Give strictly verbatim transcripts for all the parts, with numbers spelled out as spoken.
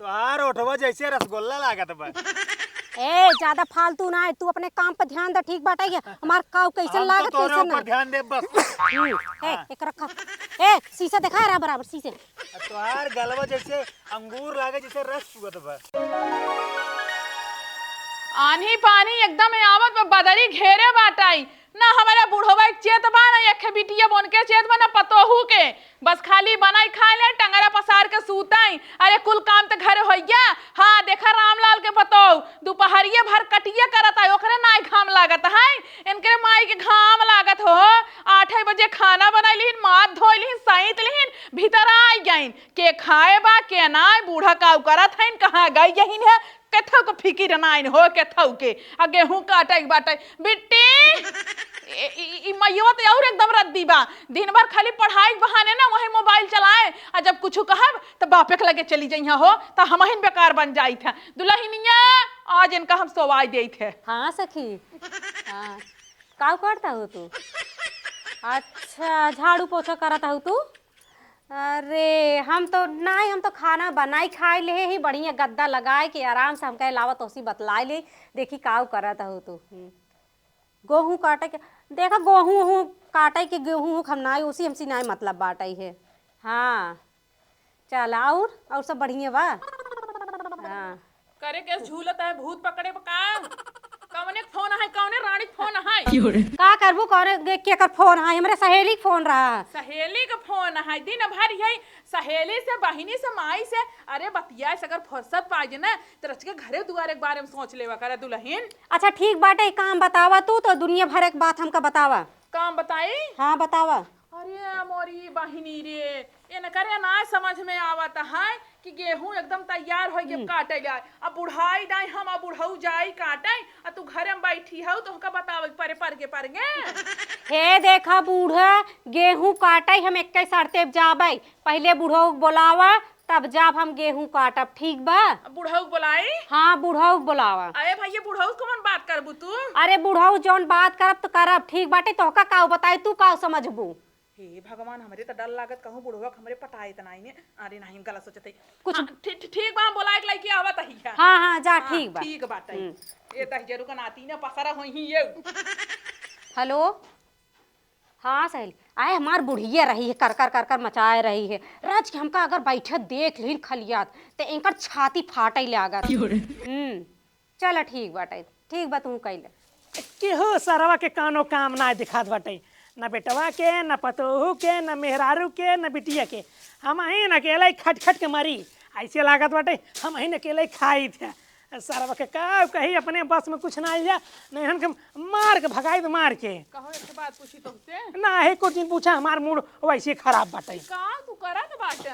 तोहार ओठवा जैसे रसगुल्ला लागत बा। ए, ज्यादा फालतू ना है, तू अपने काम पे ध्यान दे, ठीक बाटे? ये हमार काऊ कैसन हम तो लागत, तोहरे कैसन ऊपर ना। ध्यान देब बस। हम्म, ए, हाँ। एक रखा। ए, शीशे देखा रहा बराबर शीशे। आ तोहार गलवा जैसे अंगूर लागे, जैसे रस चुअत बा। आन्ही पानी एकदम आवत बा, बदरी घेरे बाटाई। ना हमारे बुढ़वा के चेत बा, ना एक बिटिया बन के चेत बा, ना पतोहू के। बस खाली बनाई खाए ले, टंगरा पसार के सूताई। अरे कुल काम त घरे होइया। हाँ, देखा रामलाल के पतोह, दुपहरिये भर कटिया करत है, ओकरे नाई घाम लागत है। इनके माई के घाम लागत हो। आठे बजे खाना बनाई लिहिन, माथ धोई लिहिन, सैत लिहिन, भीतर आई गइन। के खाए बा, के नाई, बूढ़ा काऊ करत हइन, कहाँ गई यहिन है, केथऊ के फिकिर नाइन हो, केथऊ के। आ गेहूं काटे के बाटे। बिट्टी, ए, ई, ई मइयवा त और एकदम रद्दी बा। दिन भर खाली पढ़ाई के बहाने ना वही मोबाइल चलाए, आ जब कुछ कहब त बापे के लगे चली जइहा हो, त हमहिन बेकार बन जाइत है। दुलहिनिया, आज इनका हम सोवाई देइत है। हाँ सखी, हाँ, काऊ करत हो तू? अच्छा, झाड़ू पोछा करत हो तू? अरे, हम तो नाहीं, हम तो खाना बनाई खाई लेहे ही, बढ़िया गद्दा लगाए के आराम से हम कहे लावा तोहसी बतलाई ले, देखी काऊ करत हो तू। हम्म। गोहूँ काटे के, देखा गोहूँ वहूँ काटे के, गेहूँ हम नाहीं, उसी हमसी नाहीं मतलब बाटइ है। हाँ, चल और, और सब बढ़िया बा? हाँ। करे के झूलत है, भूत पकड़े बा का? कवने के फोन है, कवने रानी के फोन है? का करबू, कवने के, केकर फोन है? हमरे सहेली के फोन रहा। सहेली के फोन है, दिन भर यही सहेली से, बहिनी से, माई से, अरे बतिया से अगर फुर्सत पाई जे ना, त रच के घरे दुआरे के बारे में सोच लेवा करे दुलहिन। अच्छा ठीक बाटे, काम बतावा तू तो, दुनिया भर एक बात हमका बतावा। काम बताई? हाँ बतावा। अरे मोरी बहिनी रे, इनकरे ना समझ में आवत है कि गेहूं एकदम तैयार होइ के हम्म। काटे जाए, अब बुढ़ाई जाए हम, अब बुढ़ऊ जाई काटे, आ तू घरे में बैठी हऊ, तोहका बतावे के परे परगे परगे। हे देखा बूढ़ा, गेहूं काटे हम एक्के सारते जाबे, पहिले बुढ़ऊ के बोलावा, तब जाब हम गेहूं काटब, ठीक बा? अब बुढ़ऊ के बोलाई? हाँ, बुढ़ऊ के बोलावा। अरे भैया, बुढ़ऊ से कौन बात करबू तू? अरे बुढ़ऊ जौन बात करब त करब, ठीक बाटे, तोहका काऊ बताई, तू काऊ समझबू? हे भगवान, हमरे त डर लागत कहूँ बुढ़वा के हमरे पटाए त नाई ने। अरे नाहीं, हम गलत सोचत हई। कुछ हाँ, ठी-, ठी-, ठीक बा, हम बोलाए के लइके आवत ही है। हाँ, हाँ, जा, हाँ, ठीक बा। ठीक बाटे। हम्म। ये दहिजरू का नाती ने पसरा होई ही ये। हेलो, हाँ सहेली, आए हमार बुढ़िया रही है, कर कर कर कर मचाए रही है। राज के हमका अगर बैठे देख लीन खलियात, त इनकर छाती फाटे लागत। क्यों रे? हम्म। चला ठीक बाटे, ठीक बा, तू कइले। केहू सरवा के कौनो काम ना दिखात बाटे, न बेटवा के, न पतोहू के, न मेहरारू के, न बिटिया के। हमहिन अकेले खट खट के मरी, ऐसे लागत बाटे हमहिन अकेले खाई थे। सरवा के का कही, अपने बस में कुछ ना आइल जा, नहीं हम मार के भगाई दे, मार के। कहो एक बात पूछी तुमसे? ना है कुछ दिन पूछा, हमार मूड वैसे खराब बाटे। का तू करत बाटे?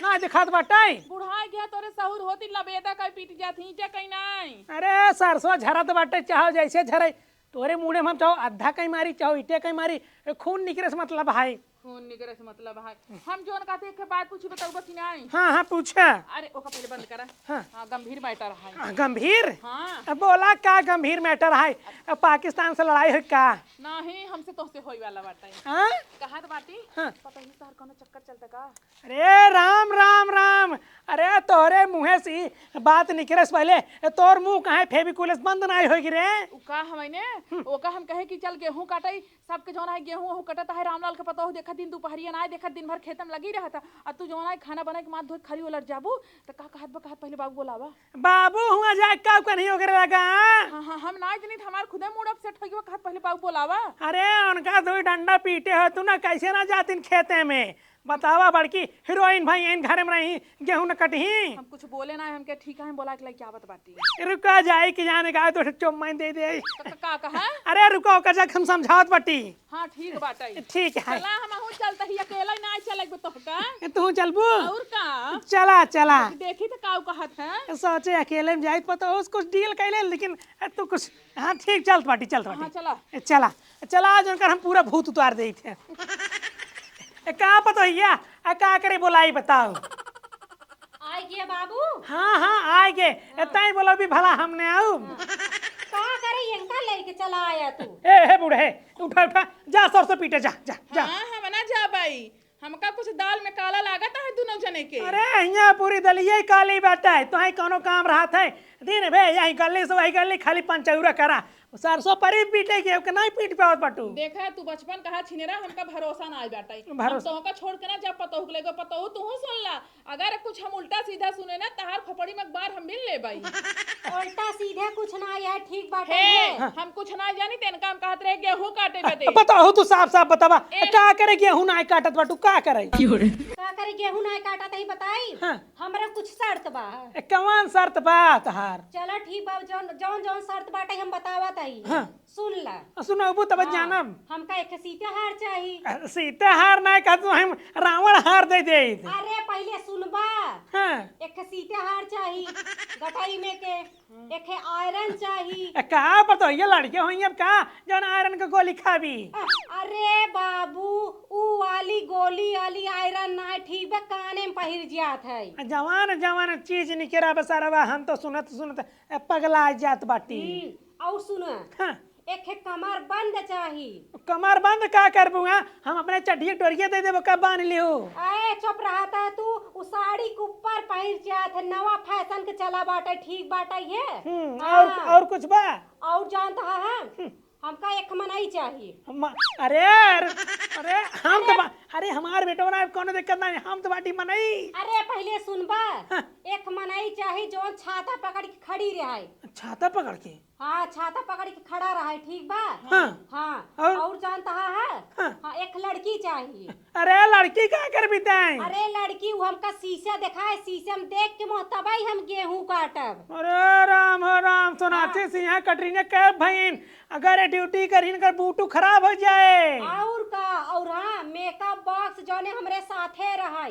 ना दिखात बाटे। बुढ़ाई गया तोरे सहूर होती लबेदा कई पीट जात ही, जा कहीं नहीं। अरे सरसों झरत बाटे, चाहो जैसे झरे, तोरे मुड़े में हम चाहो अद्धा कहीं मारी, चाहो ईटे कहीं मारी, ए, खून निकरे से मतलब है। खून निकरे से मतलब है। हम जोन कहते एक बात पूछी, बताऊबा कि नहीं? हाँ, हाँ, पूछा। अरे, ओका पहले बंद करा। हाँ। हाँ, गंभीर मैटर है। हाँ, गंभीर? हाँ। अब बोला, का गंभीर मैटर है? अब पाकिस्तान से लड़ाई है का? नहीं, हमसे तोहसे होई वाला बाटे। हाँ? कहत बाटी, हाँ। पता ही तोहर कौनो चक्कर चलता का? अरे राम, राम, राम। अरे तोहरे मुँहे से बात निकरे से पहले तोर मुँह काहे फेविकोल से बंद नाई होई रे? उ का हवै ने? हम्म। ओका हम कहे कि चल गेहूं काटई, सबके जौन है गेहूं ओहू कटत है, रामलाल के पतोह देखत दिन दुपहरिया ना आए, देखत दिन भर खेते में लगी रहत है। आ तू जौन है खाना बनाए के माथ धोए खाली उलट जाबू, त का कहत बा, कहत पहले बाबू बोलावा। बाबू हुआ जाए का कहीं ओकरे लगा? हाँ, हाँ, हम ना जनी त हमार खुदे मूड अपसेट हो गया, कहत पहले बाबू बोलावा। अरे उनका दो डंडा पीटे हो तू ना, कैसे ना जातिन खेते में? बतावा बड़की हीरोइन भाई इन घरे में रही, गेहूं न कटही। हम कुछ बोले ना, हमके ठीक है, हम बोला के लेके आवत बाटी। रुका जाई कि जाने का तो चुम्मा दे दे। त, त का कहा? अरे रुको, ओकर जाके हम समझावत बाटी। हाँ, ठीक बाटे। ठीक है। चला, हमहू चलत ही, अकेला ही ना चले के तोहका। ए, तू चलबू? और का? चला, चला। देखी त काऊ कहत है। सोचे अकेले में जाइत पता हो, कुछ डील कैले, लेकिन ए, तू कुछ, हाँ, ठीक, चलत बाटी, चलत हाँ, बाटी। चला। ए, चला, चला, आज उनकर हम पूरा भूत उतार देइत है। ए, का पता भैया, आ का करे बोलाई बताओ। आइ गया बाबू? हाँ, हाँ, आइ गए। हाँ। इतना ही बोलो भी भला हमने आऊ। हाँ। का करे इनका लेके चला आया तू? ए, हे बूढ़े, उठा, उठा, जा सरसों पीटे, जा, जा, जा। हाँ, हम ना जाबई। हमका कुछ दाल में काला लागत है दुनों जने के। अरे, हियाँ पूरी दलिया ही काली बाटे, तोहई कौनो काम रहत है? दिन भे यही गली से वही गली खाली पंचौरा करा। सरसों परी पीटे के, ओके नाहीं पीट पावत बाटू। देखा, तू बचपन कहा छिनेरा, हमका भरोसा नाहीं बाटे। हम भरोसा तोहका छोड़ के ना जा पतोहू के लगे, पतोहू तू सुन ला। अगर कुछ हम उल्टा सीधा सुने ना, तहार खोपड़ी में अखबार हम बिन लेबई। उल्टा सीधे कुछ ना है, ठीक बाटे हे, ये। हम कुछ ना जानी, तेन काम कहत रहे गेहूं काटे बदे। बताओ तू साफ साफ बतावा, ए। का करे गेहूं ना काटत बाटू, का करे? का करे गेहूं ना काटत ही बताई? हाँ। हमरा कुछ शर्त बा। ए, कवन शर्त बा तहार? चलो ठीक बा, जौन, जौन, जौन शर्त बाटे हम बतावत हई। हाँ। सुन ला। आ, सुनबू तब हाँ, जानब। हमका एक सीते हार चाही। आ, सीते हार ना कहत, हम रावण हार दे दे। अरे पहिले सुनबा। हाँ। एक सीते हार चाही। गटई में के। एक आयरन चाही। ए, का पता ये लड़के होई अब का, जौन आयरन के गोली खाबी। अ-, अरे बाबू, ऊ वाली गोली वाली आयरन ना, ठीक बा, काने में पहिर जात है। आ, जवान जवान चीज निकरा बसरवा, हम तो सुनत सुनत, ए, पगला जात बाटी। हम्म, और सुन। हाँ। एक है कमर बंद चाही। कमर बंद का करबू, हाँ? हम अपने चड्ढी डोरिया दे देबो, का बांध लियो? ए, चुप रहता है तू। उ साड़ी के ऊपर पहिर जात है, नवा फैशन के चला बाटे, ठीक बाटे ये? हम्म, हाँ। और, और कुछ बा? और जानता है हम? हम्म। हमका एक मनई चाही। हम, अरे, अरे, अरे, हम तो अरे। बा-, अरे, हमार बेटवा ना, कौनो दिक्कत ना है, हम तो बाटी मनई। अरे, पहिले सुनबा। हाँ। एक मनई चाही, जौन छाता पकड़ के खड़ी रहे। छाता पकड़ के? हाँ, छाता पकड़ के खड़ा रहे, ठीक बा? हाँ। हाँ, और? और जानता है? हाँ। हाँ, एक लड़की चाहिए। अरे, लड़की का करबी तैं? अरे, लड़की वो हमका शीशा दिखाए, शीशे में देख के मोह तबई हम गेहूं काटब। अरे राम हो राम, सोनाक्षी हाँ। सिन्हा, कटरीना कैफ भईन, अगर ये ड्यूटी करीन कर बूटू खराब हो जाए। और का, और हाँ, मेकअप बॉक्स जौने हमरे साथे रहे,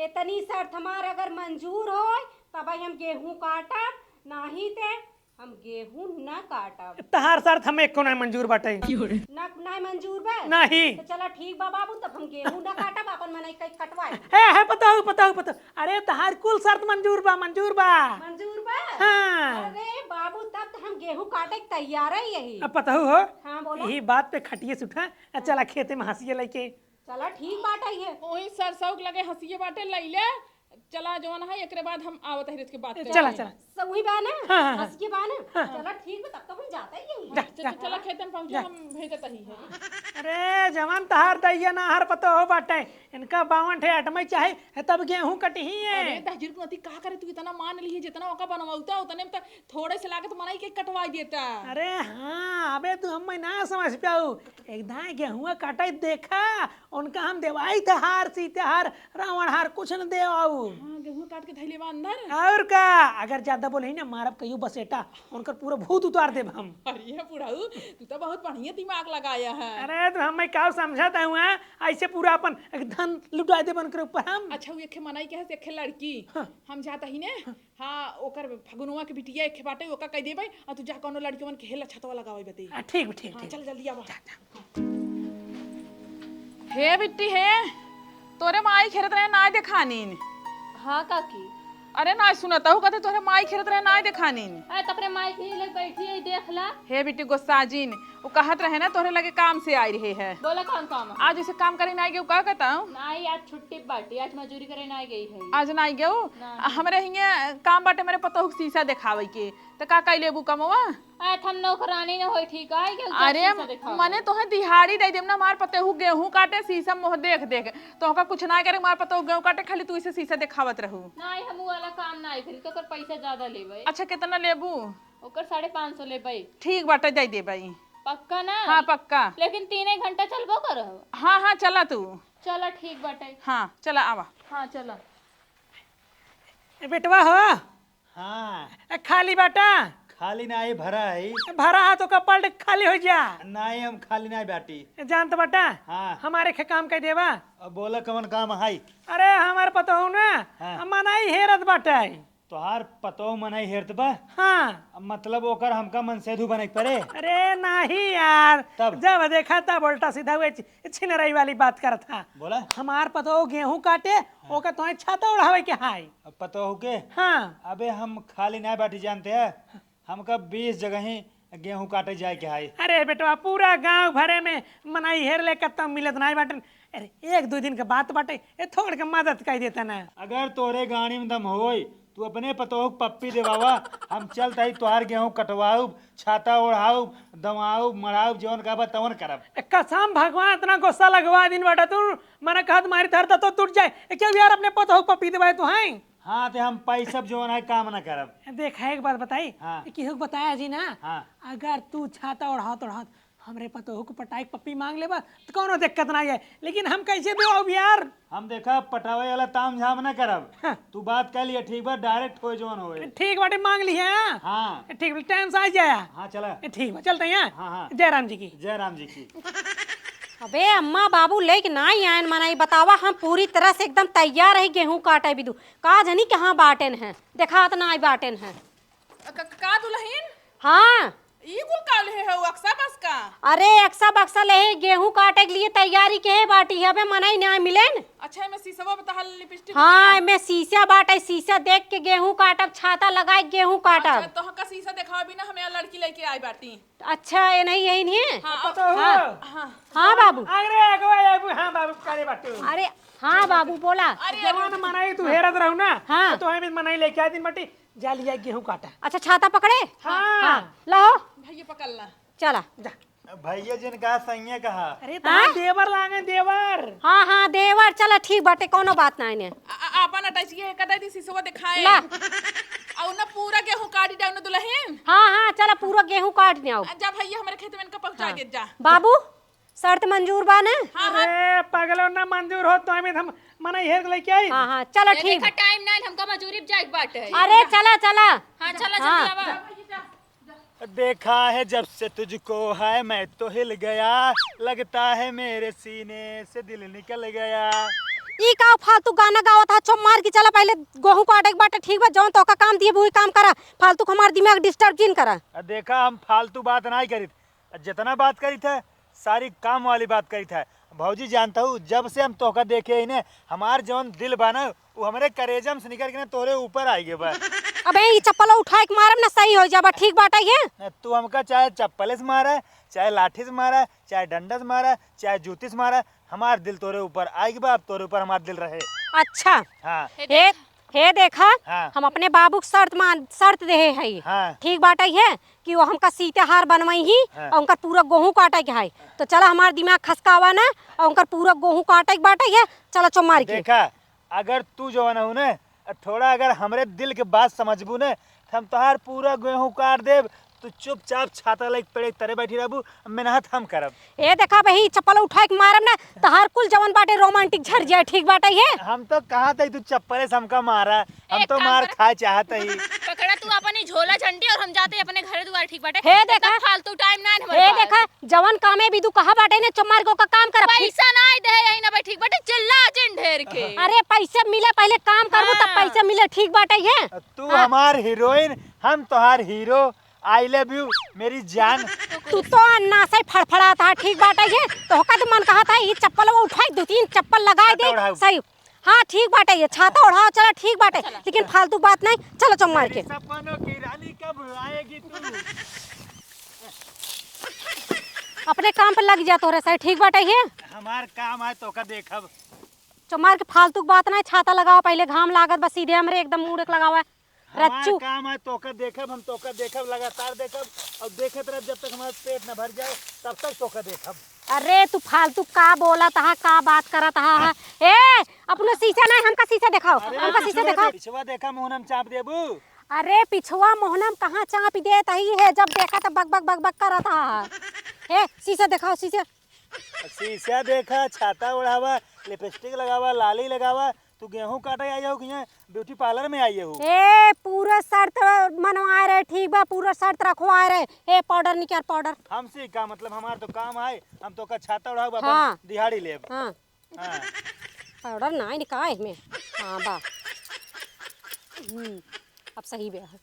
इतनी शर्त हमार अगर मंजूर होय, तबई हम गेहूं काटब, नाही ते हम गेहूं न काटब। तहार शर्त हम एको ना मंजूर बाटे। ना, ना मंजूर बा? नहीं। तो चला ठीक बा बाबू, तब हम गेहूं न काटब, अपन मनई कई कटवाई। हे, हे, पता हो, पता हो, पता हो। अरे, तहार कुल शर्त मंजूर बा, मंजूर बा। मंजूर बा? हाँ। अरे बाबू, तब तो हम गेहूं काटे के तैयार है यही। अब पता हो, हो? हाँ, बोला। यही बात पे खटिए से उठा, आ, चला खेते में हंसिए लेके। चला ठीक बाटे ये। वही सरसों के लगे हंसिए बाटे, लैले। चला जवन है, एकरे बाद हम आवत है, इसके बात ए, करते चला, हैं। चला। सब वही बा ना? हाँ, हाँ, हाँ। हंस के बा ना? हाँ। चला ठीक बा, तब तो हम जाता ही यही। जा, चल, जा। चला खेतन पहुँचो, जा। हम भेजत ही है। अरे, जवन तहार दैया ना हर पतो हो बाटे, इनका बावन ठे आइटम चाहे, है तब गेहूं कटही है। अरे, तहजीर कुनती का करे, तू इतना मान ली है, जितना ओका बनवाउता, उतने में तो थोड़े से लागत मनई के कटवाई देता। अरे हाँ, अबे तू हमें ना समझ पाऊ, एक दाएं गेहुआ काटे देखा, उनका हम देवाई था हार, सीते हार, रावण हार, कुछ न दे आऊ। हाँ, गेहूं काट के धइले बा अंदर। और का, अगर ज्यादा बोले ही ना, मारब कहियो बसेटा, उनकर पूरा भूत उतार देब हम। अरे बुढ़ऊ, तू तो बहुत बढ़िया दिमाग लगाया है। अरे तो हम मैं का समझत हूँ, हाँ? ऐसे पूरा अपन धन लुटा देब उनकर ऊपर हम। अच्छा, वो एक मनई के है, एक लड़की। हाँ। हम जाता ही ने, हाँ। हाँ, ओकर फगुनवा के बिटिया एक बाटे, ओका कह देबै, आ तू जा कौनो लड़के मन के हेला छतवा लगावे बते। आ, ठीक, ठीक, हाँ, ठीक। चल जल्दी आवा। जा, जा। हे बिट्टी हे, तोरे माई खेरत रहे, नाय देखानीन। हाँ काकी। अरे नाय सुनत हूँ, कहते तोरे माई खेरत रहे, नाय देखानीन। अरे तो अपने माई के लग बैठी है, देख ला। हे बिट्टी गोस्साजिन, उ कहत रहे ना, तोहरे लगे काम से आई रहे है। बोला, कौन काम है? आज उसे काम करे ना आई गयो, का कहता हूँ? नाई, आज छुट्टी बाटी, आज मजूरी करे ना आई गई है। आज ना आई गयो? ना। हमरे हियाँ काम बाटे, मेरे पतोह के शीशा देखावे के, त का कई लेबू कमवा? आज हम नौकरानी न होई, ठीक है, क्या अरे, शीशा देखावे? मने तोहे दिहाड़ी दे देम ना, हमार पतोह गेहूं काटे, शीशा मोह देख देख, तोहका कुछ ना करे, हमार पतोह गेहूं काटे, खाली तू इसे शीशा देखावत रहू। नाई, हम उ वाला काम ना करी, तो ओकर पैसा ज्यादा लेबै। अच्छा, कितना लेबू? ओकर साढ़े पाँच सौ लेबै। ठीक बाटे, दे देबै। पक्का ना? हाँ, पक्का। लेकिन तीने घंटा चलबो करब? हाँ, हाँ, चला तू। चला, ठीक बाटे। हाँ, चला, आवा। हाँ, चला। ए, बेटवा हो। हाँ। ए, खाली बाटा? खाली ना, ये भरा है। ए, भरा है तो कपल्ड खाली हो जा। नहीं, हम खाली नहीं बाटी। ए, जानत बाटा? हाँ। हमारे खे काम कह देवा। अब बोला, कवन काम है? अरे, हमारे पतोह ना, हाँ। मनई हेरत बाटे। तोहार पतोह मनई हेरत बा? हाँ। अब मतलब ओकर हमका मनसेधु बने के पड़े? अरे नाही यार, तब? जब देखा तब उल्टा सीधा हुए छि-, छिनरई वाली बात करत हा। बोला। हमार पतोह गेहूं काटे, हाँ। ओकर तोहे छाता ओढ़ावे के हाय। अब पतोह के? हाँ। अबे हम खाली ना बाटी जानते हैं, हमका बीस जगह ही गेहूं काटे जाए के हाय। अरे बेटवा, पूरा गांव भरे में मनई हेर ले, कत्ता मिलत नाय बाटन। अरे, एक दो दिन के बात बाटे, ए, थोड़ के मदद कर देता ना। अगर तोरे गाड़ी में दम होई, तू अपने पतोह के पप्पी देवावा, हम चलत हई तोहार गेहूं कटवाउब, छाता ओढ़ाउब, दवाउब, मढ़ाउब, जवन कहबा तवन करब। ए, कसम भगवान, इतना गुस्सा लगवा दिन बाटा तू, मना कहत मारी धर तो टूट जाए। ए, क्यों यार अपने पतोह के पप्पी देवाए तू हैं? हाँ, ते हम पैसा जवन है काम ना करब। देखा, एक बात बताई, हाँ। कि केहू के बताया जी ना, हाँ। अगर तू छाता ओढ़ात ओढ़ात हमरे पतोहू के पटाई के पप्पी मांग लेबा, त कौनो दिक्कत ना है, लेकिन हम कैसे देवाउब यार? हम देखा, पटावे वाला ताम झाम ना करब। हाँ। तू बात कर लिया, ठीक बा, direct होए जवन होए। ठीक बाटे, मांग लिया। हाँ। ठीक बा, time से आ जाया। हाँ, चला। ठीक बा, चलते हैं। हाँ, हाँ। जय राम जी की। जय राम जी की। अबे अम्मा बाबू लेके ना ही आयन, मना ई बतावा, हम पूरी तरह से एकदम तैयार रही गेहूं काटे बिदु। का जनी कहाँ बाटेन है, देखात ना आई बाटेन है। क-, क-, का दुलहिन? हाँ। ई कुल का लेहे हउ, अक्सा बक्सा? अरे अक्सा बक्सा लेहे, गेहूं काटे के लिए तैयारी केहे बाटी है, अबे मनई ना मिलेन। अच्छा, एमे शीशवा में तहार लिपस्टिक हाँ, बा? एमे शीशा बाटे, शीशा देख के गेहूं काटब, छाता लगाए के गेहूं काटब। अच्छा, तोहका शीशा देखावे बिना हम यहाँ लड़की लेके आई बाटी। अच्छा, ये नहीं, यही नहीं है? हाँ, अब पता हो? हाँ। हाँ। हाँ बाबू। अरे, अगवा, अगवा, हाँ बाबू, करे बाटू। अरे, हाँ बाबू, बोला। अरे, जवन मनई तू हेरत रहू ना, हाँ। तो हमें मनई लेके आ दिन बाटी, जा लिया गेहूं काटा। अच्छा, छाता पकड़े? हाँ। हाँ, लो। भैया पकड़ ला। चला। जा। भैया जिन कहा, सैया कहा। अरे, हाँ? तहार देवर लागे, देवर। हाँ, हाँ, देवर, चला, ठीक बाटे, कौनो बात ना है। आ, आ, आपन अटैचिया एक दे दी, सिसवा दिखाए। ला। अउ ना पूरा गेहूं काट दे, ना दुलहिन। हाँ, हाँ, चला, पूरा गेहूं काट दे आओ। आ, जा भैया, हमरे खेत में इनका पहुंचा हाँ। दे, जा। बाबू, शर्त मंजूर बा ना? हाँ, हाँ। अरे, पगलो, ना मंजूर हो, तो हमें हम मना हेर के लेके आई। हाँ, हाँ, चला, ए, ठीक देखा, बा। Time ना है, हमका मजूरी पे जाए के बाटे। अरे, चला, चला। हाँ, चला, हाँ। जल्दी आवा। देखा है जब से तुझको है मैं तो हिल गया, लगता है मेरे सीने से दिल निकल गया। ई का फालतू गाना गावत हा? चुप मार के चला, पहले गेहूं काटे के बाटे, ठीक बा? जौन तोका काम दिए, वही काम करा, फालतू के हमार दिमाग disturb जिन करा। आ देखा, हम फालतू बात नाहीं करित, आ जितना बात करित है, सारी काम वाली बात करित है। भौजी, जानत हू, जब से हम तोहका देखे ही ने, हमार जौन दिल बा ना, उ हमरे करेजम से निकल के ना तोहरे ऊपर आइ गए बा। अबे, ई चप्पल उठाए के मारब ना, सही हो जाबा, ठीक बाटे ये? तू हमका चाहे चप्पले से मारा, चाहे लाठी से मारा, चाहे डंडा से मारा, चाहे जूती से मारा, हमार दिल तोहरे ऊपर आइ गए बा, अब तोहरे ऊपर हमार दिल रहे। अच्छा। हाँ। हे, हे देखा, हाँ। हम अपने बाबू के शर्त मान, शर्त देहे हई। हाँ। ठीक बाटे ये कि वो हमका सीते हार बनवाई ही हाँ। और उनकर पूरा गेहूं काटे के है। तो चला, हमार दिमाग खसकावा ना, और उनकर पूरा गेहूं काटे के बाटे ये, चला चो मार के। देखा, अगर तू जवन हऊ ना, थोड़ा अगर हमरे दिल के बात समझबू ना, त हम तोहार पूरा गेहूं काट देब। तू चुपचाप छाता लेके पेड़े तरे बैठी रहबू, मेहनत हम करब। ए देखा बही, चप्पल उठाए के मारब ना, तोहार कुल जवन बाटे romantic झर जाए, ठीक बाटे ये? हम तो कहत हई तू चप्पले से हमका मारा, हम एक तो काम मार कर। खाए चाहत हई। पकड़ा तू अपनी झोला झंडी और हम जाते अपने घरे दुआरे, ठीक बाटे? हे इतना देखा। फालतू time ना है हमारे हे पास। देखा, जवन कामे बिदु कहा बाटे ने, चुप मार के ओका काम कर। पैसा ना दे यही ना भाई, ठीक बाटे, चिल्ला जिन ढेर के। अरे पैसा मिले, पहले काम करबू तब हाँ। पैसा मिले, ठीक बाटे ये? तू हाँ। हमार heroine, हम तोहार hero। I love you मेरी जान। तू तो अन्ना से फड़फड़ात हा, ठीक बाटे ये? तोहका तो मन कहत हा, ई चप्पल वो उठाई, दो तीन चप्पल लगाए दे, छाता ओढ़ाऊ। सही। हाँ, ठीक बाटे ये, छाता ओढ़ाओ, चला, ठीक बाटे, चला। लेकिन फालतू बात नहीं, चलो चुप मार के। मेरे सपनों की रानी कब आएगी तू? अपने काम पे लग जा, तोहरे सही, ठीक बाटे ये? हमार काम है, तोका देखब। चुप मार के फालतू के बात नहीं, छाता लगाओ, पहले घाम लागत बा, सीधे हमरे एकदम मूड़ के लगावा। हमार रच्चू। काम है, तोका देखब, हम तोका देखब, लगातार देखब, और देखत रहब जब तक हमार पेट न भर जाए, तब तक तोका देखब। अरे, तू फालतू का बोलत हा, का बात करत हा? हाँ। ए, अपनो शीशा नहीं, हमका शीशा देखाओ, अरे, हमका शीशा पिछवा देखाओ। दे-, पिछवा देखा, मोहनम चाप देबू। अरे, पिछवा मोहनम कहाँ चाप देत ही है, जब देखा तब बक बक बक बक करत हा। ए, शीशा देखाओ, शीशा। शीशा देखा, छाता ओढ़ावा, lipstick लगावा, लाली लगावा, तू गेहूं काटे आई हो कि यहाँ beauty parlour में आई हो? ए, पूरा शर्त मनवाए रहे, ठीक बा, पूरा शर्त रखवाए रहे। ए, powder निकाल, powder। हमसे का मतलब, हमार तो काम है, हम तोका छाता ओढ़ाऊ, अपन हाँ। दिहाड़ी लेब। हाँ। हाँ। Powder ना निकाल में। हाँ, बा। हम्म, अब सही बे है।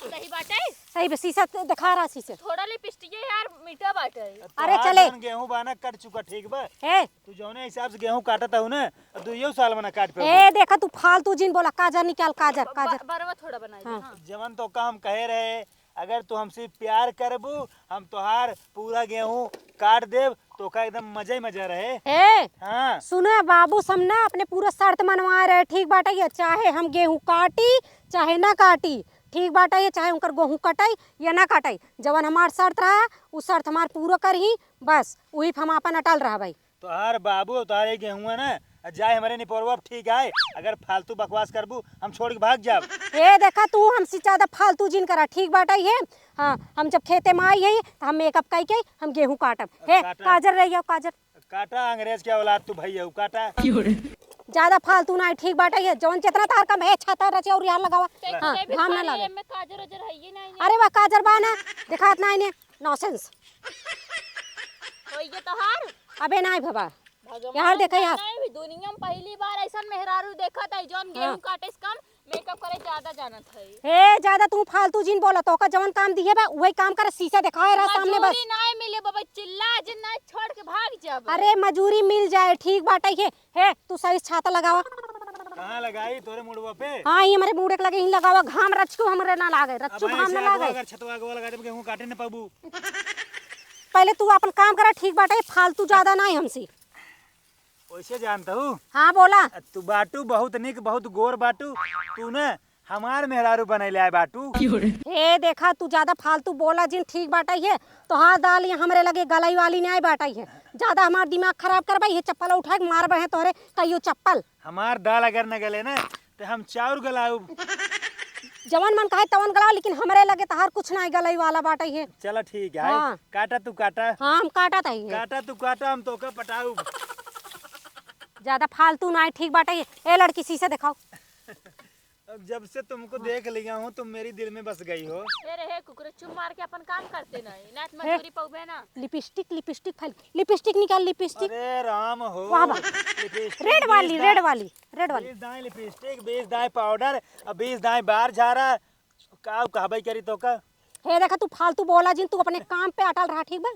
सही बाटे। सही बे, शीशा तो दिखा रहा, शीशा। थोड़ा lipstick यार मीठा बाटे। अरे तोहार चले। जौन गेहूं बाना कट चुका, ठीक बा? ए। तू जौने हिसाब से गेहूं काटत हऊ ना, दुइयो साल में ना काट पाबू। ए, देखा तू फालतू जिन बोला, काजर निकाल, काजर, ब-, काजर। ब-, बरवा थोड़ा बनाई दे, हाँ। हाँ। जवन तोका हम कहे रहे, अगर तू हमसे प्यार करबू, हम तोहार पूरा गेहूं काट देब, तोका एकदम मजा ही मजा रहे। ए, हाँ। सुना, बाबू से हम ना अपने पूरा शर्त मनवाए रहे, ठीक बाटे ये, चाहे हम गेहूं काटी, चाहे ना काटी, ठीक बाटे ये, चाहे उनकर गेहूं कटाई या ना कटाई, जवन हमार शर्त रहा, उ शर्त हमार पूरा करही, बस उही पे हम आपन अटल रहबै। तोहार बाबू, तोहार ये गेहुआ ना, आ जाए हमरे निपोरवा पे ठीक आए। अगर फालतू बकवास करबू, हम छोड़ के भाग जाब। ए, देखा, तू हमसे ज्यादा फालतू जिन करा, ठीक बाटे ये? हाँ, हम जब खेते में आई है, तो हम मेकअप कई के हम गेहूं काटब। हे, काटा। काजर रह गया, काजर। काटा, अंग्रेज के औलाद तू भैया, काटा। ज्यादा फालतू ना, ठीक बाटे ये? जौन जितना तार कम है, छाता रचे और यार लगावा। तो हाँ, इतने भी घाम ना खाली लागे। एमे काजर उजर है ये नहीं है। अरे वाह, काजर बा ना, दिखात ना इन्हें, नॉसेंस। होइए तोहार। अबे नाई भवा। भगवान यार देखा यार। नहीं, भी दुनिया में पहली बार ऐसन मेहरारू देखत है, जौन हाँ। गेहूं काटे से कम मेकअप करे ज्यादा जानत है। ए, ज्यादा तू फालतू जिन बोला, तोका जवन काम दिए बा, वही काम करे, शीशा देखाए रहा सामने बस। मजूरी नाई मिले बाबा, चिल्ला जिन नाई छोड़ के भाग जाब। अरे, मजूरी मिल जाए, ठीक बाटे ये। हे, तू सही से छाता लगावा। कहाँ लगाई, तोरे मुड़वा पे? हाँ, ये हमारे मुड़े के लगे ही लगावा, घाम रचकू हमरे ना लागे, रचकू अब घाम ऐसे ना आगवा लागे। अगर छतवा आगवा लगा देब, गेहूं काटे न पाबू। पहले तू अपन काम करा, ठीक बाटे, फालतू ज्यादा ना है हमसे। वैसे जानता हूँ। हाँ, बोला। तू बाटू बहुत निक, बहुत गोर बाटू। तू ना हमार मेहरारू बनैले आए बाटू। ए, देखा, तू ज्यादा फालतू बोला जिन, ठीक बाटे ये। तोहार दाल ये हमरे लगे गलाई वाली नहीं बाटे ये। ज्यादा हमार दिमाग खराब करबा, ये चप्पल उठा के मारबे हैं तोहरे कहियो चप्पल। हमार दाल अगर न गले ना, तो हम चाउर गलाउब। जवन मन कहे तवन गलाओ, लेकिन हमरे लगे तोहार कुछ नहीं गलाई वाला बाटे ये। चला ठीक है, हाँ। काटा तू काटा। हाँ, हम काटा था ये। काटा तू काटा, हम तोका पटाउब। ज्यादा फालतू ना, ठीक बाटे ये। ए लड़की, शीशे दिखाओ। अब जब से तुमको हाँ। देख लिया हूँ, तुम मेरी दिल में बस गई हो। ए रे, हे कुकुर, चुप मार के अपन काम करते नहीं, ना तो हे। मजूरी पउबे ना। लिपस्टिक, लिपस्टिक फाइल, लिपस्टिक निकाल, लिपस्टिक। अरे राम हो। वाह, वाह। लिपस्टिक रेड वाली, बीस दाएं, रेड वाली, रेड वाली। बीस दाएं लिपस्टिक, बीस दाएं पाउडर, और बीस दाएं बार झारा। का कहबे करी तोका? हे देखा, तू फालतू बोला जिन, तू अपने काम पे अटल रहा, ठीक बा?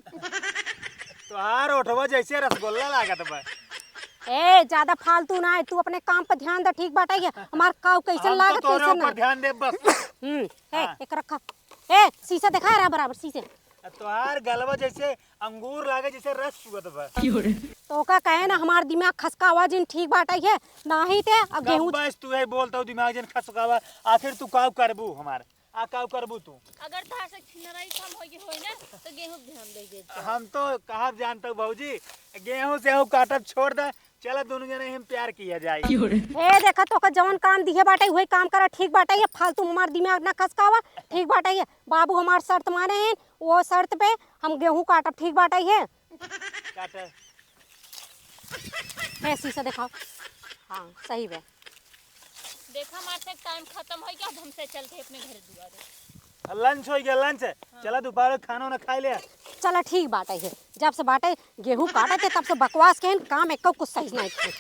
तोहार ओठवा जैसे रसगुल्ला लागत बा। ए, ज्यादा फालतू ना है, तू अपने काम पे ध्यान दे, ठीक बाटे ये? हमार काऊ कैसन हम तो लागत, तोरे कैसन ऊपर ना। ध्यान देब बस। हम्म, ए, हाँ। एक रखा। ए, शीशा दिखा रहा बराबर, शीशे। आ तोहार गलवा जैसे अंगूर लागे, जैसे रस चुअत बा। तोका कहे ना, हमार दिमाग खसकावा जिन, ठीक बाटे ये? नाही ते, आ गेहूं कब बस तू है बोलता हूँ दिमाग जिन खसकावा, आखिर तू काऊ करबू हमार? आ काऊ करबू तू? अगर तोहार से छिनराई कम होई होई ना, तो गेहूं के ध्यान दे दे। हम तो कहब जानता हूँ भौजी, गेहूं से हूँ काटब छोड़ दे, चला दोनों जने हम प्यार किया जाए। ए देखा, तोका जवन काम दिहे बाटे, वही काम करा, ठीक बाटे ये? फालतू हमार दिमाग ना खसकावा, ठीक बाटे ये? बाबू हमार शर्त माने हैं, वो शर्त पे हम गेहूं काटब, ठीक बाटे ये? काटा। हे, शीशा दिखाओ। हाँ, सही बा। देखा, हमार से टाइम खत्म हो गया, अब हमसे चलते अपने घर दुआरे। लंच हो गया, लंच। हाँ। चला, दोपहर का खाना वाना खाई ले। चला, ठीक बाटे है। जब से बाटे गेहूं काटे थे, तब से बकवास के हैं, काम एको कुछ सही नहीं थे।